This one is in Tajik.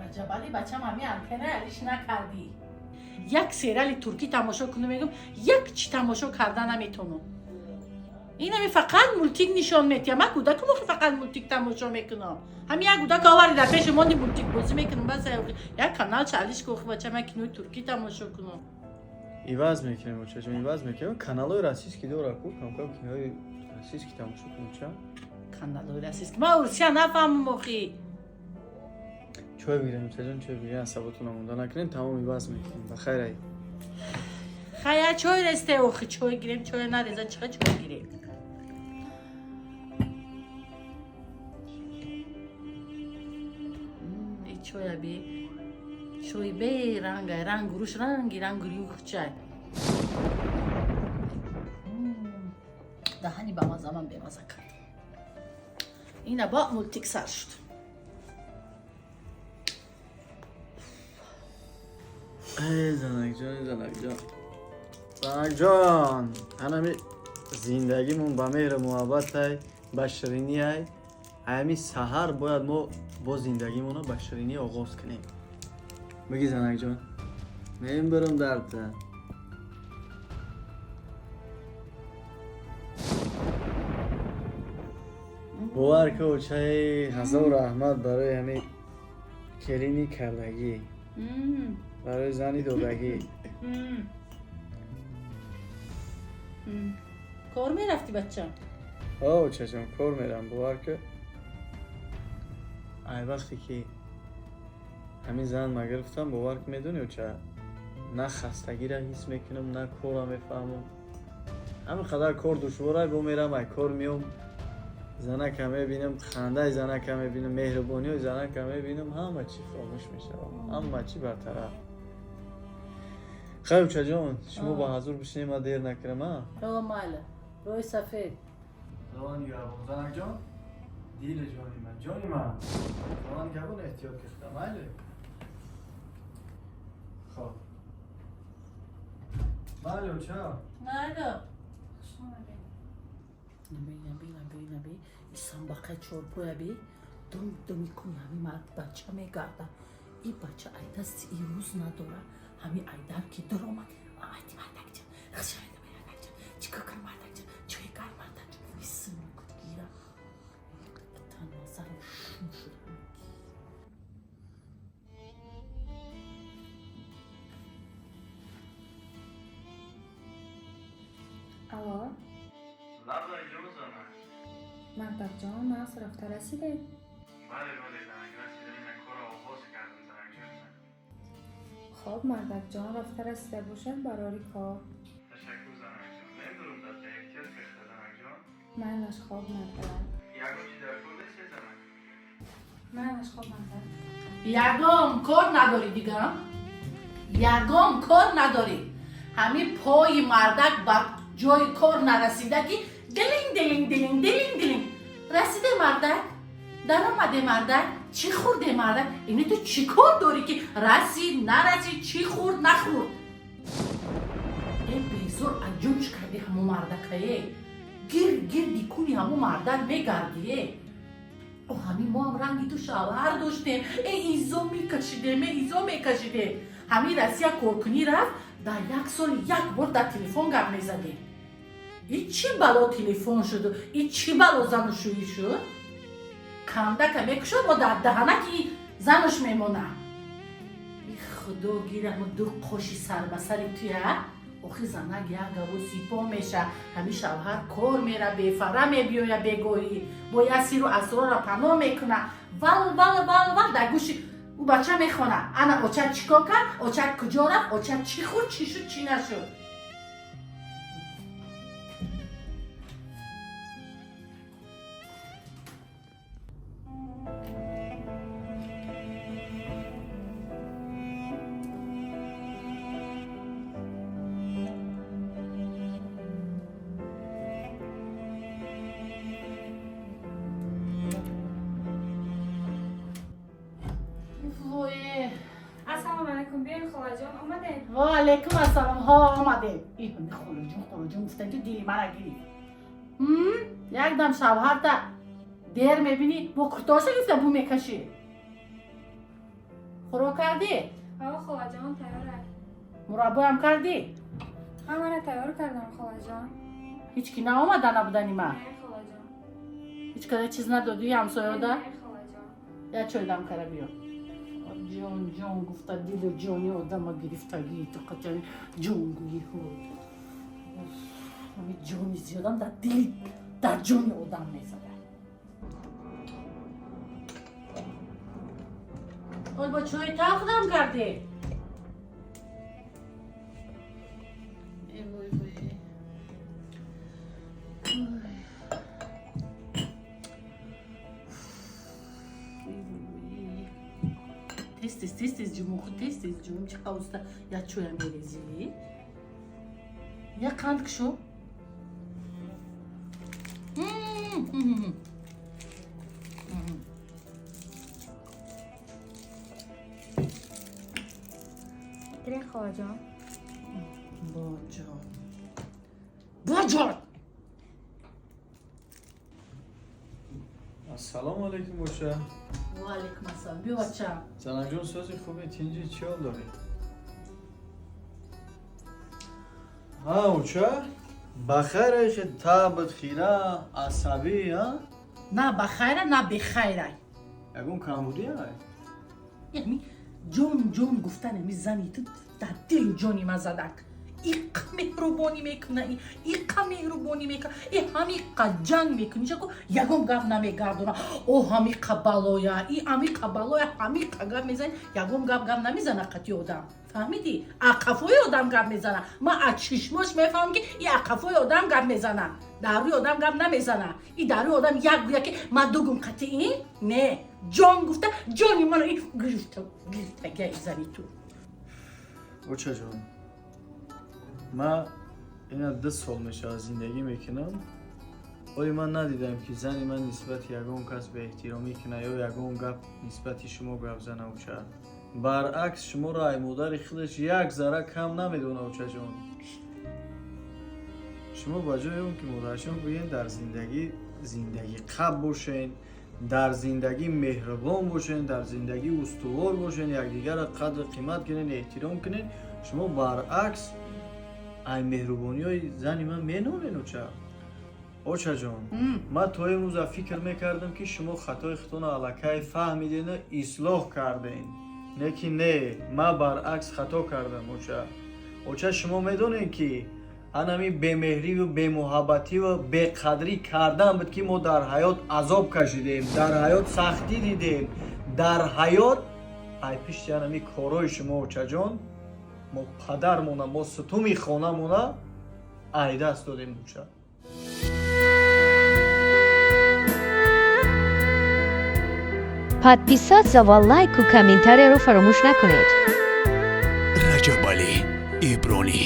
Раҷабали бачам, ҳами антена алиш накардӣ. Як сериали туркӣ тамошо кунам, мегӯм, як чӣ тамошо карда наметонам. Инами фақат мультик нишон метиҳам. Ман кӯдакум охи, фақат мультик тамошо мекунам. Ҳами як кӯдак овари дар пеши монди, мультик бозӣ мекунам, бас. Як канал чалиш ку охи, бачам, як кинои туркӣ тамошо кунам. Иваз мекунем, очаҷон, иваз мекунем. Каналҳои российский дора ку, камкам кинои российский тамошо кунем, ча? Каналҳои российский ман урусия нафаҳмам охи. Чой бигирем, очаҷон, чой бигирем. Асаботона монда накунем, тамом, иваз мекунем. Ба хайр ай. Хая, чой ресте охи, чой гирем, чой нареза, чиқа чой гирем? И чоя би, чой берангай, ранг руш ранги ранг рюхчай. Даҳани бамаза, ман бемаза кард. Ина ба мультик сар шуд. Эй, занакҷон, занакҷон, занакҷон, ҳанами зиндагимон ба меҳру муҳаббатай, ба ширинияй. Ҳами саҳар бояд мо бо зиндагимонро ба ширинӣ оғоз кунем. Бигӣ, занакҷон, мебирам дарта. Бовар ка, очаи, ҳазор раҳмат барои ҳами келини кардагӣ, барои зани додагӣ. Кор мерафтӣ, бачам? О, очаҷон, кор мерам. Бовар ка, ай вақте ки ҳамин зан ма гирифтам, бовар ка, медонӣ, оча, на хастагиро ҳис мекунам, на корро мефаҳмам. Ҳамин қадар кор душворай, бо мерам, ай кор меом, занака мебинам, хандаи занака мебинам, меҳрубониҳои занака мебинам, ҳама чӣ фаромӯш мешавад, ҳама чӣ бартараф. Хайр, очаҷон, шумо ба ҳазур бишинед, ман дер накунам, а? О, майла, рӯи сафед. Занакҷон, дили ҷони ман, ҷони ман, худованд габон, эҳтиёт кихта, майли. Хоб, майли, оча. Майла. Хуш омадед. Наби, наби, наби, наби, исамбақай чорпоя би, дум думи куни ҳами мард бача мегарда. И бача ай дасти и рӯз надора. Ҳами айдар ки даромад, айди мардакҷон, хушайда мардакҷон, чикор кунам, мардакҷон, чой гарм, мардакҷон, исм гира. Та назарам шум шуда. Алло. Лабай, ҷон, занак. Мардакҷон, нағз рафта расидед? Бале, бале, занак, расидам. Ина корро оғоз кардам, занакҷон. Хоб, мардакҷон, рафта расида бошад, барори кор. Ташаккур, занакҷон, мебурам дата, эҳтиёт кихта, занакҷон. Майлаш, хоб, мардак. Ягон чи дар кор нест, занак? Майлаш, хоб, мардак. Ягон кор надорӣ дига, ягон кор надорӣ. Ҳами пои мардак ба ҷои кор нарасида ки дилинг дилинг дилинг дилинг дилинг. Расиде мардак, даромаде мардак, чӣ хӯрде мардак? Ини ту чӣ кор дорӣ ки расид, нарасид, чӣ хӯрд, нахӯрд? Э, безор аҷунч карди ҳамо мардакае. Гир гирди куни ҳамо мардак мегардие. О, ҳамин мо ҳам ранги ту шавҳар доштем, э, изо мекашидем, э, изо мекашидем. Ҳамин Россия коркунӣ рафт, дар як сол як бор дар телефон гап мезадем. И чӣ бало телефон шуду, и чӣ бало занушӯӣ шуд? Кандака мекушод, мо дар даҳанаки зануш мемонад. И худо гирамо, ду қоши сарбасари туя. Охи, занак як гаво сипо меша. Ҳами шавҳар кор мера, бефара мебиёя, бегоҳӣ бо як сиру асрорро паноҳ мекуна. Вал вал вал вал дар гӯши ӯ бача мехона: ана оча чӣ кор кард, оча куҷо рафт, оча чӣ хӯрд, чӣ шуд, чӣ нашуд. Вое! Ассалому алайкум, биёед, холаҷон, омадед? Ва алайкум ассалом, ҳо, омадем. И холаҷон, холаҷон гуфтан, ту дили мара гирифт. Якдам шавҳарта дер мебинӣ, бо куртоша гирифта бу мекашӣ. Хӯрок кардӣ? Ҳаво холаҷон, тайёр. Мураббоям кардӣ? Ҳамара тайёр кардам, холаҷон. Ҳеч ки наомада набудани ма? Не, холаҷон. Ҳеч када чиз надодӣ ҳамсоёда? Не, холаҷон. Я чой дам кара биё. Ҷон ҷон гуфта дилу ҷони одама гирифтагӣ ту қатъи ҷонгӯӣ. Ҳами ҷони зиёдам дар дили дар ҷони одам мезада. Ол бо чой талх дам кардӣ? Эй вой вой. Ой вой вой. Тез тез тез тез ҷуму худ тез тез ҷумум чӣ қавуста я чоя мерезӣ? Я қанд кушо. Гирен, холаҷон. Боҷон. Боҷон! Ассалому алайкум, оча. Ва алайкум ассалом. Биё, бача. Занакҷон, сози хуби, тинҷи, чӣ ҳол дорӣ? Ҳа, оча, ба хайре, табт хира, асабӣ, ҳа? На ба хайра, на бехайра. Ягон камбудӣ ай? Яъни ҷон ҷон гуфтан ами зани ту дар дилу ҷони ман задак. Иқ меҳрубонӣ мекуна, иқа меҳрубонӣ мекуна, и ҳамиқа ҷанг мекунӣ, чако ягон гап намегардона. О ҳамиқа балоя, и ҳамиқа балоя, ҳамиқа гап мезани, ягон гап гап намезана қати одам. Фаҳмидӣ? Ақафои одам гап мезана. Ман аз чишмош мефаҳмам, ки и ақафои одам гап мезана. Дар рӯи одам гап намезана. И дар рӯи одам як гӯя ки ман дугум қати ин? Не. Ҷон гуфта, ҷони маро и гирифта, гирифтагия и зани ту. Очаҷон, ман ина 2 сол мешавад зиндагӣ мекунам, оли ман надидам, ки зани ман нисбати ягон кас беэҳтиромӣ кунад ё ягон гап нисбати шумо гап зана, оча. Баръакс, шуморо ай модари худаш як зарра кам намедона, очаҷон. Шумо ба ҷои он ки модаршон гӯен, дар зиндагӣ зиндагӣ қаб бошен, дар зиндагӣ меҳрубон бошен, дар зиндагӣ устувор бошен, якдигарро қадру қимат кунен, эҳтиром кунен, шумо баръакс ай меҳрубониҳои зани ман менолен, оча. Очаҷон, ман то имрӯза фикр мекардам, ки шумо хатои худтонро аллакай фаҳмидену ислоҳ кардем, не ки не, ман баръакс хато кардам, оча. Оча, шумо медонед, ки анами бемеҳриву бемуҳаббативу беқадрӣ кардан буд, ки мо дар ҳаёт азоб кашидем, дар ҳаёт сахтӣ дидем, дар ҳаёт ай пишти анами корҳои шумо, очаҷон, мо падармона, мо сутуми хонамона ай даст додем, оча. Подписаться ва лайку комментарияро фаромӯш накунед. Раҷабалӣ Ибронӣ.